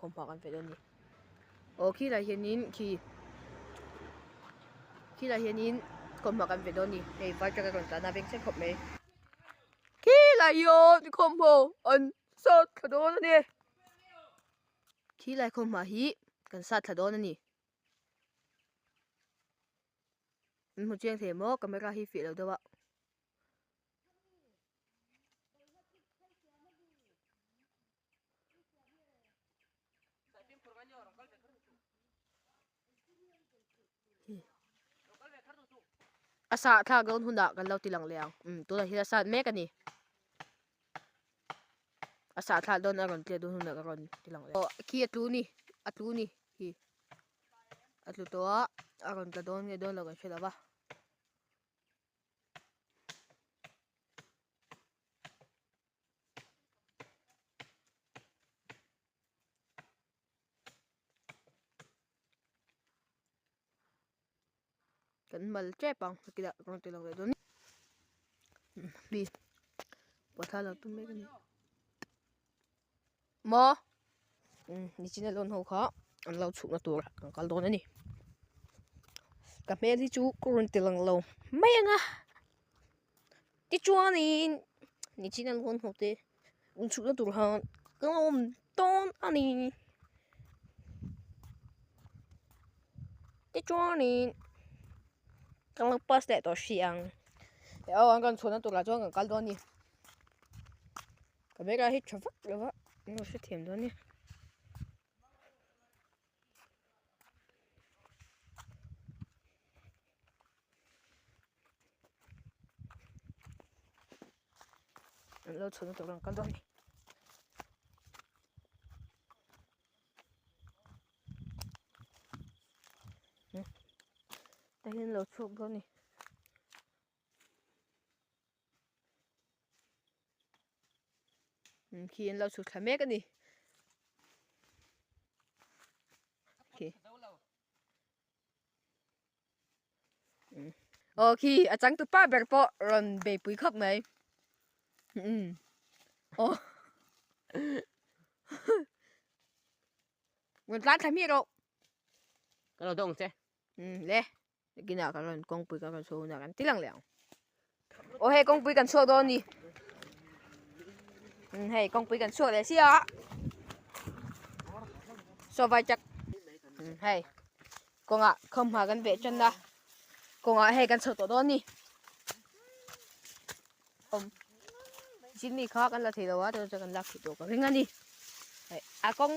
Khawmhma kan ve dawn a ni. Aw khilai hianin khi khilai hianin khawmhma kan ve dawn a ni. Hei vai truck a rawn tlan a beng chheng khawp mai. Khilai hian khawmhma an sat thla dawn a ni. Khilai khawmhma hi kan sat thla dawn a ni. An hmu chiang thei maw camera hi fiah lo deuh a. A sah thlak dawn hunah kan lo ti lang leh ang umm tunah hian a sat mek a ni a sah thlak dawn a rawn tliak dawn hunah ka rawn ti lang leh ang aw khi a tlu ni a tlu ni khi a tlu tawh a a rawn tla dawn nge dawn lo kan hre lo va. Kan mal tep ang kila rawn ti lang leh dawn mi pawh lo tum mek a ni maw nichina lawn ho kha an lo chhukna tur kan kal dawn a ni ka hmel hi chu ka rawn ti lang lo mai ang a. Tichuanin nichin an hawn ho te inchhukna tur han ka awm dawn a ni. Tichuanin ka lo pass leh tawh hrih ang. Aw an rawn chhuahna turah chuan kan kal dawn a ni. Camera hi tha vak lo va an lo hrethiam dawn a ni. An lo chhun tur ang kal dawn ni. Tah hian lo chhuak dawn ni. Khi an lo chhuk thla mek a ni. Khi. Aw khi a changtu pa ber pawh rawn beipui khawp mai. Umm aw rawn tlan thla hmiah rawh. Ka lo dawng che. Umm le. Nakinah ka rawn kawngpui ka rawn chhuah hunah kan ti lang leh ang. Aw hei kawngpui kan chhuak dawn a ni. Umm hei kawngpui kan chhuak leh sia a. Saw vai chak. Umm hei kawngah khawmhma kan veh tan a. Kawngah hei kan chho tawh dawn a ni. Awm chin mi kha kan la thei lo a tunah chuan kan lak theih tawh ka ring a ni. Hei a kawng.